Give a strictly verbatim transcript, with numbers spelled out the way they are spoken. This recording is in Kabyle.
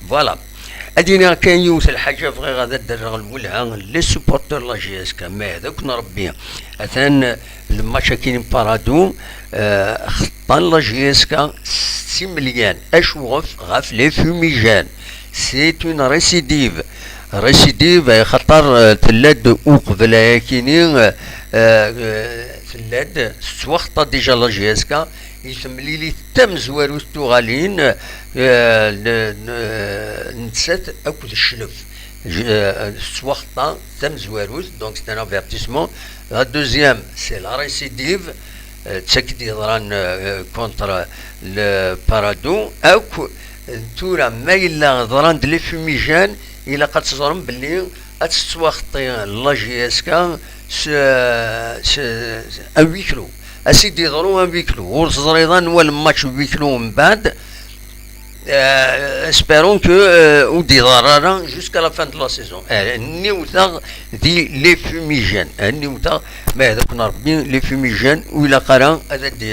Voilà. Ad iniɣ kan yiwet lḥaǧa, bɣiɣ ad d-rreɣ lwelha les supporters n la J S K, ma d akk n Rebbi. Atan lmatch-agi n Paradou, eh, xeṭṭan la J S K s imelyan. Acuɣef? Ɣef les fumigènes. C'est une récidive. Récidive, eh, xaṭer, eh, tella-d uqbel ayakini, eh, eh, tella-d tettwaxeṭṭa déjà la J S K i temlilit tamezwarut tuɣalin, eh, n- n- nettat akked Cclef. J- eh, tettwaxeṭṭa tamezwarut, donc c'est un avertissement. La deuxième, c'est la récidive, eh, d takk d-yeḍran, eh, contre le Paradou. Akk tura, ma yella ḍran-d les fumigènes, ilaq ad teẓrem belli ad tettwaxeṭṭi la J S K s, s, s, à huis clos. Ad s-id-yeḍru à huis clos. Ur teẓriḍ anwa lmatch huis clos mbeɛd. Euh, espérons que, euh, ur d-iḍar ara jusqu'à la fin de la saison. Euh, nniwteɣ di les fumigènes. Euh, nniwteɣ, ma d akk n Rebbi, les fumigènes, ur ilaq ara ad d-